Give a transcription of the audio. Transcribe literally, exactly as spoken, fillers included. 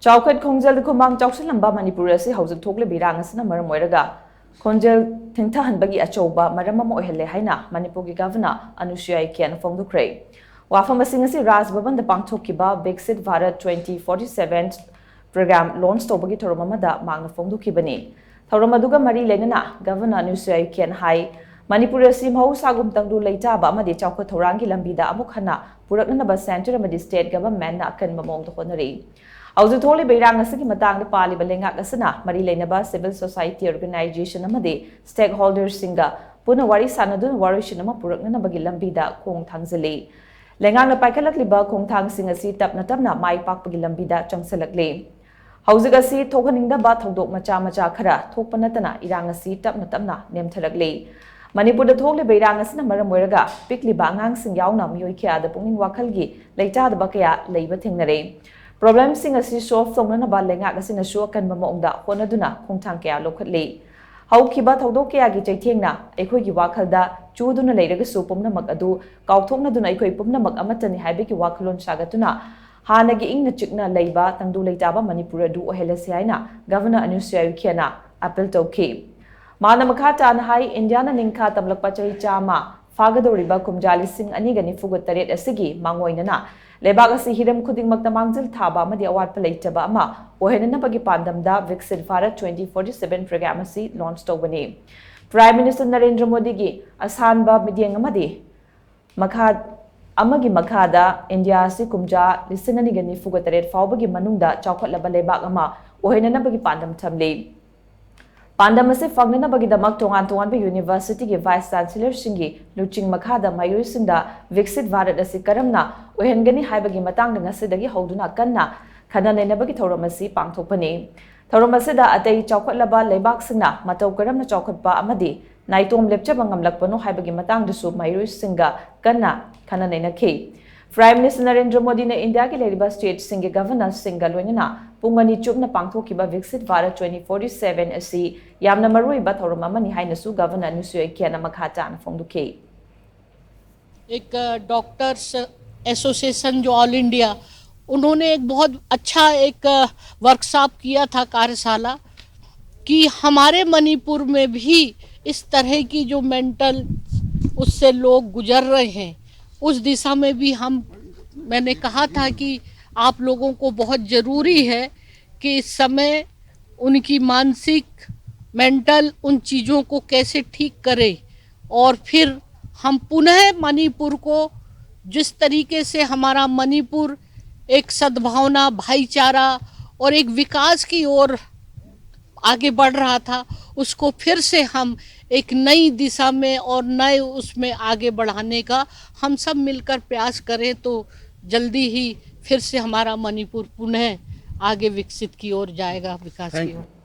ꯆꯥꯎꯈꯠ ꯈꯣꯡꯖꯦꯜꯗ ꯈꯨꯃꯥꯡ ꯆꯥꯎꯁꯤꯜꯂꯝꯕ ꯃꯅꯤꯄꯨꯔ ꯑꯁꯤ ꯍꯧꯖꯤꯛ ꯊꯣꯛꯂꯤꯕ ꯏꯔꯥꯡ ꯑꯁꯤꯅ ꯃꯔꯝ ꯑꯣꯏꯔꯒ ꯈꯣꯡꯖꯦꯜ ꯊꯦꯡꯊꯍꯟꯕꯒꯤ ꯑꯆꯧꯕ ꯃꯔꯝ ꯑꯃ ꯑꯣꯏꯍꯜꯂꯦ ꯍꯥꯏꯅ ꯃꯅꯤꯄꯨꯔꯒꯤ ꯒꯚꯔꯅꯔ ꯑꯅꯨꯁꯨꯌꯥ ꯎꯏꯀꯦꯅ ꯐꯣꯡꯗꯣꯛꯈ꯭ꯔꯦ꯫ ꯋꯥꯐꯝ ꯑꯁꯤ ꯉꯁꯤ ꯔꯥꯖ ꯚꯕꯟꯗ ꯄꯥꯡꯊꯣꯛꯈꯤꯕ ꯕꯤꯛꯁꯤꯠ Bharat twenty forty seven program launch ꯇꯧꯕꯒꯤ ꯊꯧꯔꯝ ꯑꯃꯗ ꯃꯍꯥꯛꯅ ꯐꯣꯡꯗꯣꯛꯈꯤꯕꯅꯤ꯫ ꯊꯧꯔꯝ ꯑꯗꯨꯒ ꯃꯔꯤ ꯂꯩꯅꯅ ꯒꯚꯔꯅꯔ ꯑꯅꯨꯁꯨꯌꯥ ꯎꯏꯀꯦꯅ ꯍꯥꯏ, ꯃꯅꯤꯄꯨꯔ ꯑꯁꯤ ꯃꯍꯧꯁꯥꯒꯨꯝ ꯇꯪꯗꯨ ꯂꯩꯇꯥꯕ ꯑꯃꯗꯤ ꯆꯥꯎꯈꯠ ꯊꯧꯔꯥꯡꯒꯤ ꯂꯝꯕꯤꯗ ꯑꯃꯨꯛ ꯍꯟꯅ ꯄꯨꯔꯛꯅꯅꯕ centre ꯑꯃꯗꯤ state governmentꯅ ꯑꯀꯟꯕ ꯃꯑꯣꯡꯗ ꯍꯣꯠꯅꯔꯤ꯫ ꯍꯧꯖꯤꯛ ꯊꯣꯛꯂꯤꯕ ꯏꯔꯥꯡ ꯑꯁꯤꯒꯤ ꯃꯇꯥꯡꯗ ꯄꯥꯜꯂꯤꯕ ꯂꯩꯉꯥꯛ ꯑꯁꯤꯅ ꯃꯔꯤ ꯂꯩꯅꯕ civil society organisation ꯑꯃꯗꯤ stakeholderꯁꯤꯡꯒ ꯄꯨꯟꯅ ꯋꯥꯔꯤ ꯁꯥꯟꯅꯗꯨꯅ ꯋꯥꯔꯣꯏꯁꯤꯟ ꯑꯃ ꯄꯨꯔꯛꯅꯅꯕꯒꯤ ꯂꯝꯕꯤꯗ ꯈꯣꯡ ꯊꯥꯡꯖꯤꯜꯂꯤ꯫ ꯂꯩꯉꯥꯛꯅ ꯄꯥꯏꯈꯠꯂꯛꯂꯤꯕ ꯈꯣꯡꯊꯥꯡꯁꯤꯡ ꯑꯁꯤ ꯇꯞꯅ ꯇꯞꯅ ꯃꯥꯏ ꯄꯥꯛꯄꯒꯤ ꯂꯝꯕꯤꯗ ꯆꯪꯁꯤꯜꯂꯛꯂꯤ꯫ ꯍꯧꯖꯤꯛ ꯑꯁꯤ ꯊꯣꯛꯍꯟꯅꯤꯡꯗꯕ ꯊꯧꯗꯣꯛ ꯃꯆꯥ ꯃꯆꯥ ꯈꯔ ꯊꯣꯛꯄ ꯅꯠꯇꯅ ꯏꯔꯥꯡ ꯑꯁꯤ ꯇꯞꯅ ꯇꯞꯅ ꯅꯦꯝꯊꯔꯛꯂꯤ꯫ ꯃꯅꯤꯄꯨꯔꯗ ꯊꯣꯛꯂꯤꯕ ꯏꯔꯥꯡ ꯑꯁꯤꯅ ꯃꯔꯝ ꯑꯣꯏꯔꯒ ꯄꯤꯛꯂꯤꯕ ꯑꯉꯥꯡꯁꯤꯡ ꯌꯥꯎꯅ ꯃꯤꯑꯣꯏ ꯀꯌꯥꯗ ꯄꯨꯛꯅꯤꯡ ꯋꯥꯈꯜꯒꯤ ꯂꯩꯇꯥꯗꯕ ꯀꯌꯥ ꯂꯩꯕ ꯊꯦꯡꯅꯔꯦ꯫ Problemꯁꯤꯡ ꯑꯁꯤ solve ꯇꯧꯅꯅꯕ ꯂꯩꯉꯥꯛ ꯑꯁꯤꯅꯁꯨ ꯑꯀꯟꯕ ꯃꯑꯣꯡꯗ ꯍꯣꯠꯅꯗꯨꯅ ꯈꯣꯡꯊꯥꯡ ꯀꯌꯥ ꯂꯧꯈꯠꯂꯤ꯫ ꯍꯧꯈꯤꯕ ꯊꯧꯗꯣꯛ ꯀꯌꯥꯒꯤ ꯆꯩꯊꯦꯡꯅ ꯑꯩꯈꯣꯏꯒꯤ ꯋꯥꯈꯜꯗ ꯆꯨꯗꯨꯅ ꯂꯩꯔꯒꯁꯨ ꯄꯨꯝꯅꯃꯛ ꯑꯗꯨ ꯀꯥꯎꯊꯣꯛꯅꯗꯨꯅ ꯑꯩꯈꯣꯏ ꯄꯨꯝꯅꯃꯛ ꯑꯃꯠꯇꯅꯤ ꯍꯥꯏꯕꯒꯤ ꯋꯥꯈꯜꯂꯣꯟ ꯁꯥꯒꯠꯇꯨꯅ ꯍꯥꯟꯅꯒꯤ ꯏꯪꯅ ꯆꯤꯛꯅ ꯂꯩꯕ ꯇꯪꯗꯨ ꯂꯩꯇꯥꯕ ꯃꯅꯤꯄꯨꯔ ꯑꯗꯨ ꯑꯣꯏꯍꯜꯂꯁꯤ ꯍꯥꯏꯅ ꯒꯚꯔꯅꯔ ꯑꯅꯨꯁꯨꯌꯥ ꯎꯏꯀꯦꯅ appeal ꯇꯧꯈꯤ꯫ ꯃꯍꯥꯛꯅ ꯃꯈꯥ ꯇꯥꯅ ꯍꯥꯏ, ꯏꯟꯗꯤꯌꯥꯅ ꯅꯤꯡꯈꯥ ꯇꯝꯂꯛꯄ ꯆꯍꯤ ꯆꯥꯝꯃ ꯐꯥꯒꯗꯧꯔꯤꯕ ꯀꯨꯝꯖꯥ ꯂꯤꯁꯤꯡ ꯑꯅꯤꯒ ꯅꯤꯐꯨꯒ ꯇꯔꯦꯠ ꯑꯁꯤꯒꯤ ꯃꯥꯡꯑꯣꯏꯅꯅ ꯂꯩꯕꯥꯛ ꯑꯁꯤ ꯍꯤꯔꯝ ꯈꯨꯗꯤꯡꯃꯛꯇ ꯃꯥꯡꯖꯤꯜ ꯊꯥꯕ ꯑꯃꯗꯤ ꯑꯋꯥꯠꯄ ꯂꯩꯇꯕ ꯑꯃ ꯑꯣꯏꯍꯟꯅꯅꯕꯒꯤ ꯄꯥꯟꯗꯝꯗ ꯕꯤꯛꯁꯤꯠ Bharat twenty forty seven program ꯑꯁꯤ launch ꯇꯧꯕꯅꯤ꯫ Prime Minister ꯅꯔꯦꯟꯗ꯭ꯔ ꯃꯣꯗꯤꯒꯤ ꯑꯁꯥꯟꯕ ꯃꯤꯠꯌꯦꯡ ꯑꯃꯗꯤ ꯃꯈꯥ ꯑꯃꯒꯤ ꯃꯈꯥꯗ ꯏꯟꯗꯤꯌꯥ ꯑꯁꯤ ꯀꯨꯝꯖꯥ ꯂꯤꯁꯤꯡ ꯑꯅꯤꯒ ꯅꯤꯐꯨꯒ ꯇꯔꯦꯠ ꯐꯥꯎꯕꯒꯤ ꯃꯅꯨꯡꯗ ꯆꯥꯎꯈꯠꯂꯕ ꯂꯩꯕꯥꯛ ꯑꯃ ꯑꯣꯏꯍꯟꯅꯅꯕꯒꯤ ꯄꯥꯟꯗꯝ ꯊꯝꯂꯤ꯫ ꯄꯥꯟꯗꯝ ꯑꯁꯤ ꯐꯪꯅꯅꯕꯒꯤꯗꯃꯛ ꯇꯣꯉꯥꯟ ꯇꯣꯉꯥꯟꯕ universityꯒꯤ vice chancellorꯁꯤꯡꯒꯤ ꯂꯨꯆꯤꯡ ꯃꯈꯥꯗ ꯃꯍꯩꯔꯣꯏꯁꯤꯡꯗ ꯕꯤꯛꯁꯤꯠ ꯚꯥꯔꯠ ꯑꯁꯤ ꯀꯔꯝꯅ ꯑꯣꯏꯍꯟꯒꯅꯤ ꯍꯥꯏꯕꯒꯤ ꯃꯇꯥꯡꯗ ꯉꯁꯤꯗꯒꯤ ꯍꯧꯗꯨꯅ ꯀꯟꯅ ꯈꯟꯅ ꯅꯩꯅꯕꯒꯤ ꯊꯧꯔꯝ ꯑꯁꯤ ꯄꯥꯡꯊꯣꯛꯄꯅꯤ꯫ ꯊꯧꯔꯝ ꯑꯁꯤꯗ ꯑꯇꯩ ꯆꯥꯎꯈꯠꯂꯕ ꯂꯩꯕꯥꯛꯁꯤꯡꯅ ꯃꯇꯧ ꯀꯔꯝꯅ ꯆꯥꯎꯈꯠꯄ ꯑꯃꯗꯤ ꯅꯥꯏꯇꯣꯝ ꯂꯦꯞꯆꯕ ꯉꯝꯂꯛꯄꯅꯣ ꯍꯥꯏꯕꯒꯤ ꯃꯇꯥꯡꯗꯁꯨ ꯃꯍꯩꯔꯣꯏꯁꯤꯡꯒ ꯀꯟꯅ ꯈꯟꯅ ꯅꯩꯅꯈꯤ꯫ Prime Minister ꯅꯔꯦꯟꯗ꯭ꯔ ꯃꯣꯗꯤꯅ ꯏꯟꯗꯤꯌꯥꯒꯤ ꯂꯩꯔꯤꯕ stateꯁꯤꯡꯒꯤ governorꯁꯤꯡꯒ ꯂꯣꯏꯅꯅ ꯄꯨꯡ ꯑꯅꯤ ꯆꯨꯞꯅ ꯄꯥꯡꯊꯣꯛꯈꯤꯕ ꯕꯤꯛꯁꯤꯠ ꯚꯥꯔꯠ twenty forty seven ꯑꯁꯤ ꯌꯥꯝꯅ ꯃꯔꯨꯑꯣꯏꯕ ꯊꯧꯔꯝ ꯑꯃꯅꯤ ꯍꯥꯏꯅꯁꯨ ꯒꯚꯔꯅꯔ ꯑꯅꯨꯁꯨꯌꯥ ꯎꯏꯀꯦꯅ ꯃꯈꯥ ꯇꯥꯅ ꯐꯣꯡꯗꯣꯛꯈꯤ꯫ एक डॉक्टर्स एसोसिएशन जो ऑल इंडिया, उन्होंने एक बहुत अच्छा एक वर्कशॉप किया था, कार्यशाला, कि हमारे मणिपुर में भी इस तरह की जो मेंटल, उससे लोग गुजर रहे हैं, उस दिशा में भी हम, मैंने कहा था कि आप लोगों को बहुत ज़रूरी है कि इस समय उनकी मानसिक, मेंटल, उन चीज़ों को कैसे ठीक करें और फिर हम पुनः मणिपुर को, जिस तरीके से हमारा मणिपुर एक सद्भावना, भाईचारा और एक विकास की ओर आगे बढ़ रहा था, उसको फिर से हम एक नई दिशा में और नए उसमें आगे बढ़ाने का हम सब मिलकर प्रयास करें, तो जल्दी ही फिर से हमारा मणिपुर पुनः आगे विकसित की ओर जाएगा, विकास Thank की you. ओर।